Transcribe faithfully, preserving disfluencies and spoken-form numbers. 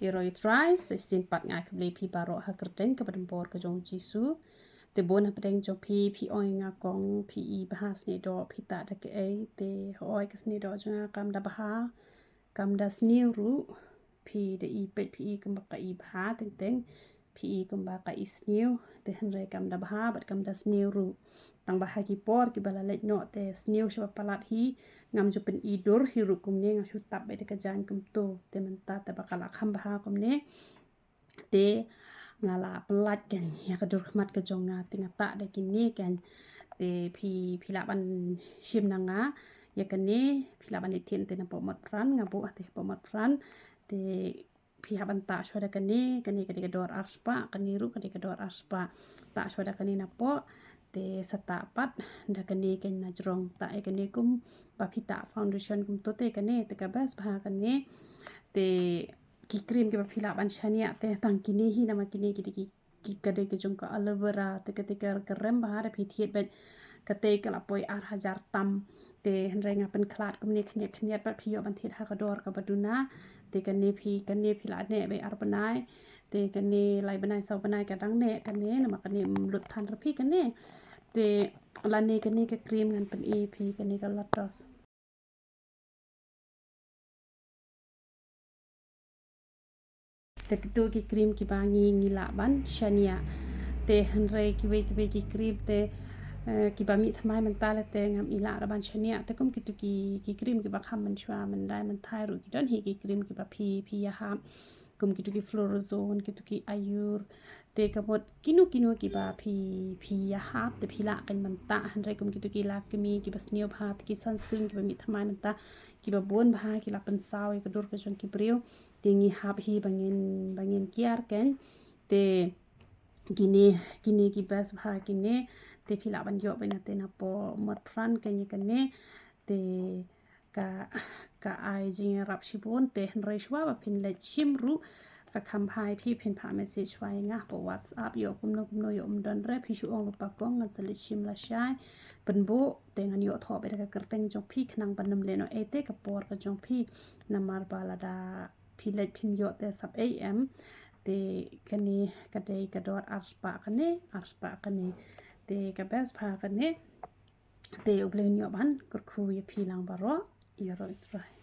Ïaroh ïa U Trai. Sa shisien pat nga ai khublei ïa phi baroh ha ka kyrteng kaba donbor ka jong U Jisu. Te bun hapdeng jong phi, phi ong ïa nga kong, phi i bha sniewdoh, phi tah da kaei, te hooid ka sniewdoh jong nga kam da bha, kam da sniew ruh. Phi da i peit phi i kumba ka i bha teng teng, phi i kumba ka i sniew, te hynrei kam da bha bad kam da sniew ruh. Tang ba ha ki por kiba la leit noh te sniew shaba palat hi, ngam ju pyn-i dur hi ruh kumne, nga shu tap beit da ka jaiñ kumto, te mynta te ba ka la kham bha kumne, te nga la pyllait kein ïa ka dur khmat ka jong nga, te nga tah da kine kein. Te phi, phi lah ban shim na nga ïa kane, phi lah ban leit thied te na Pop Mart Pran, nga buh ha te Pop Mart Pran. Te phi hap ban tah shuwa da kane, kane ka dei ka dor arspah, kane ruh ka dei ka dor arspah. Tah shuwa da kane na poh, te sa tah pat da kane kein na jrong, tah ïa kane kumba phi tah foundation kumto, te kane te ka best bha kane. Te ki cream kiba phi lah ban shaniah te tang kine hi, namar kine ki dei ki, ki ka dei ka jong ka aloe vera, te kata ka, ka rem bha da phi thied beit. Kata ka la poi ar hajar tam. Te hynrei nga pynkhlad kumne khyndiat khyndiat bad phi ïoh ban thied ha ka dor kaba duna. Te kane phi, kane phi lah neh beit ar bnai. Te kane lai bnai saw bnai ka dang neh kane, namar kane ym lut than ruh phi kane. Te lane kane ka cream ngan pyni phi, kane ka Lotus. Te kitu ki cream kiba ngi, ngi lah ban shaniah. Te hynrei kiwei kiwei ki cream te, eh, kiba mih thymmai mynta leh te ngam i lah ruh ban shaniah. Te kum kitu ki, ki cream kiba kham mynshuwa, myndai mynthai ruh ki don hi ki cream kiba phi, phi ïahap. Kum kitu ki Florozone, kitu ki Ayur. Te ka mut kino kino kiba phi, phi ïahap te phi lah kein mynta. Hynrei kum kitu ki Lakme kiba sniew bha, te ki sunscreen kiba mih thymmai mynta, kiba bun bha, ki la pynsaw ïa ka dur ka jong ki briew. Te ngi hap hi ba ngin, ba ngin kiar kein. Te kine, kine ki best bha kine. Te phi lah ban ïoh beit na te na Pop Mart Pran kein ïa kane. Te ka, ka ai jingïarap shibun, te hynrei shuwa ba phin leit shim ruh, ka kham bha ïa phi, phin phah message shuwa ïa nga hapoh WhatsApp, ïoh kumno kumno, ïoh ym don re, phi shu ong lypa kong, ngan sa leit shim lashai. Pynbuh te ngan ïoh thoh beit da ka kyrteng jong phi, khnang ban ym lehnoh ei te ka por ka jong phi. Namar ba lada phi leit phim ïoh te sap ei em. Te kane ka dei ka dor arspah kane, arspah kane. Te ka best bha kane. Te U Blei un ïoh ban kyrkhu ïa phi lang baroh. Ïaroh ïa U Trai.